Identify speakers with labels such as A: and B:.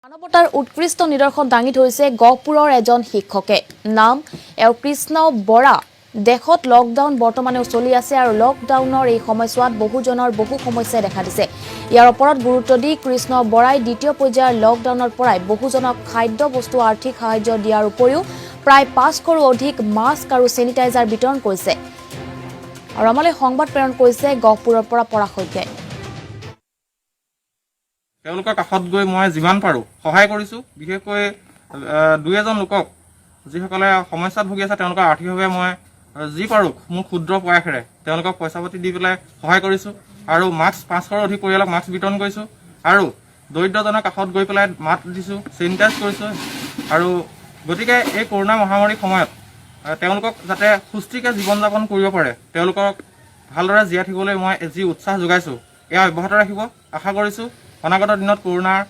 A: মানৱতাৰ উৎকৃষ্ট নিদৰ্শন দাঙি ধৰিছে গহপুৰৰ এজন শিক্ষকে। নাম এওঁ কৃষ্ণ বৰা। দেশত লকডাউন বৰ্তমানেও চলি আছে আৰু লকডাউনৰ এই সময়ছোৱাত বহুজনৰ বহু সমস্যাই দেখা দিছে। ইয়াৰ ওপৰত গুৰুত্ব দি কৃষ্ণ বৰাই দ্বিতীয় পৰ্যায়ৰ লকডাউনৰ পৰাই বহুজনক খাদ্য বস্তু, আৰ্থিক সাহায্য দিয়াৰ উপৰিও প্ৰায় 500ৰো অধিক মাস্ক আৰু চেনিটাইজাৰ বিতৰণ কৰিছে। আৰু আমালৈ সংবাদ প্ৰেৰণ কৰিছে গহপুৰৰ পৰা পৰাগ শইকীয়াই।
B: তেওঁলোকৰ কাষত গৈ মই যিমান পাৰোঁ সহায় কৰিছোঁ। বিশেষকৈ দুই এজন লোকক, যিসকলে সমস্যাত ভুগি আছে, তেওঁলোকক আৰ্থিকভাৱে মই যি পাৰোঁ মোৰ ক্ষুদ্ৰ প্ৰয়াসেৰে তেওঁলোকক পইচা পাতি দি পেলাই সহায় কৰিছোঁ আৰু মাস্ক, 500ৰো অধিক পৰিয়ালক মাস্ক বিতৰণ কৰিছোঁ আৰু দৰিদ্ৰজনৰ কাষত গৈ পেলাই মাত দিছোঁ, চেনিটাইজ কৰিছোঁ। আৰু গতিকে এই কৰোণা মহামাৰীৰ সময়ত তেওঁলোকক যাতে সুস্থিৰকৈ জীৱন যাপন কৰিব পাৰে, তেওঁলোকক ভালদৰে জীয়াই থাকিবলৈ মই যি উৎসাহ যোগাইছোঁ, এয়া অব্যাহত ৰাখিব আশা কৰিছোঁ। অনাগত দিনত কৰোণাৰ